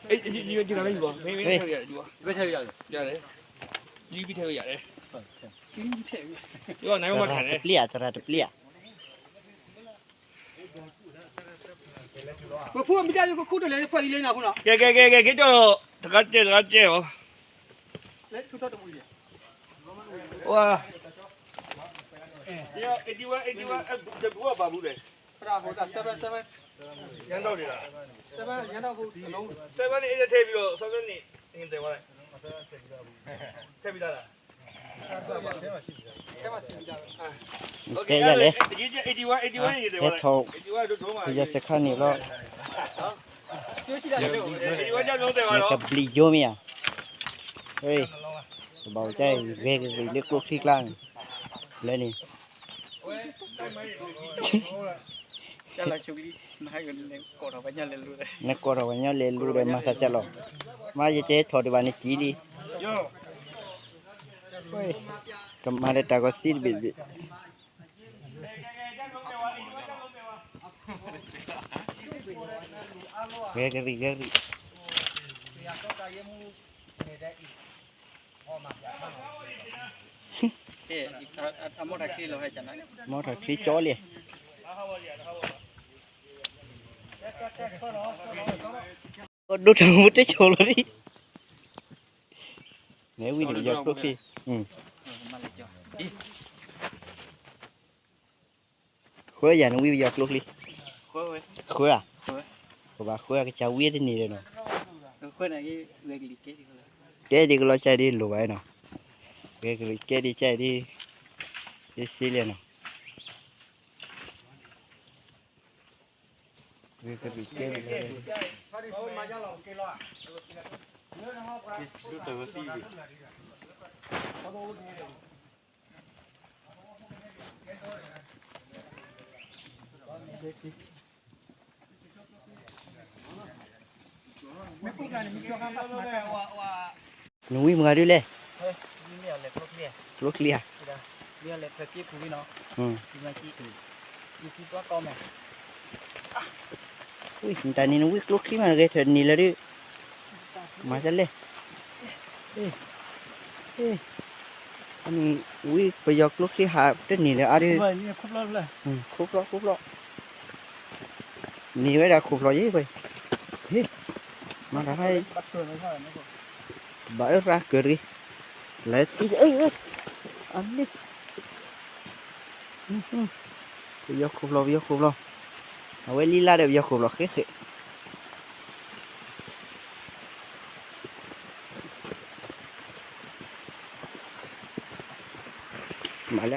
မ့ၢ်မ့ၢ်ထဲကယၤယူၤဘၣ်, ယူဘံထဲကယၤလဲၣ်, ယူဘံထဲကယၤလဲၣ်, ယူဘံထဲကယၤလဲၣ်, တရၣ်တပျံၤဧါ, တရၣ်တပျံၤဧါ. ပဖုမ့ၢ်တၢ်ယကခူၣ်တလဲၤဖီၣ်အံၤလဲၤနၤဖိနီၤ, ကဲကဲကဲကဲ ကဲဒီး, တဂၤကဲတဂၤကဲအီၤ, ဝါ, ဒီး eighty one, eighty one, တဘျီဘၣ်ဘူးလဲၣ်, ရန်တော့နေတာ, seven, ရန်တော့ကို seven နဲ့ eight ထဲပြီးတော့ seven နဲ့ ငင်တဲဝါလိုက်, ထဲပြီးသားလား, ထဲမှာရှိပြီသားပဲ, ကဲရလဲၣ်, ဟဲထီၣ်, ယစခါန့ၣ်လီၤ, နကဘျံးယိမ့ၢ်ဧါ, ကဘၣ်အီၤကါအံၤ ဂဲၤကရံၣ်လၢကျိချံကျါန့ၣ်, လၢန့ၣ် နကိးထီၣ်ပှၤညီလဲၤလူၤဒီး, နကိးထီၣ်ပှၤညီလဲၤလူၤဒီး မၤသးကၢ်လီၤ, မ့ၢ်ယတဲထီၣ်ဒံးဘၣ်န့ၣ်ကံလံ, ကမၤလၢတၢ်ကီစံတဘ့ၣ်တဘ့ၣ်, ဂဲၤကရံၣ်ဂဲၤကရံၣ် မီထီၣ်ချံကၠီလံ, ဒိၣ်တၢ်မူတဆိးလီၤဒံး, နဝံၣ်တပယီၤကျိချံ, ဃၢယၤနဝံၣ်ပယီၤကျိချံ, ဃၢဧါ, ပဘၣ်ဃၢကစၢ်ဝံၣ်တန့ၢ်လၢၤနီၤ, ကဲဒ်ကလီၤကၢ်ဒ်လိၣ်ဘၣ်နီၤ, ကဲဒ်ကဲဒ်ကဲဒ်, ဒ်စ့လၢနီၤ နဝံၣ်မတၤဒုလဲၣ်, ကျိချံဧါ, မ့ၢ်အလဲၤဖဲက့ၢ်ပူၤလံနီၤ, မ့ၢ်မ့ၢ်က့ၢ်, ယစံးပှၤကီၢ်မဲာ်, ဝံၣ် နတၢ်န့ၣ် နဝံၣ်ကျိချံမး ဂဲၤထၢၣ်နံၤလၢဒုး, မၤတလဲၣ်, အန့ၣ် ဝံၣ်ပယီၤကျိချံဟးတန့ၢ်လၢအါဒုး, ခိၣ်ဖျီၣ်ခိၣ်ဖျီၣ်, န့ၢ်ဝဲဒၣ်ခိၣ်ဖျီၣ်ယံၤဝဲ, ဟ့ၣ်, မၤတၢ်ဖဲ ဘၣ်အၢရၢကၢၤတဂ့ၤ, လဲၤသံ, အန့ၣ်, ပယီၤခိၣ်ဖျီၣ် ပယီၤခိၣ်ဖျီၣ်, အဝဲလံလါဒီးပယီၤခိၣ်ဖျီၣ်ဃ့ဃ့, မၤလၢ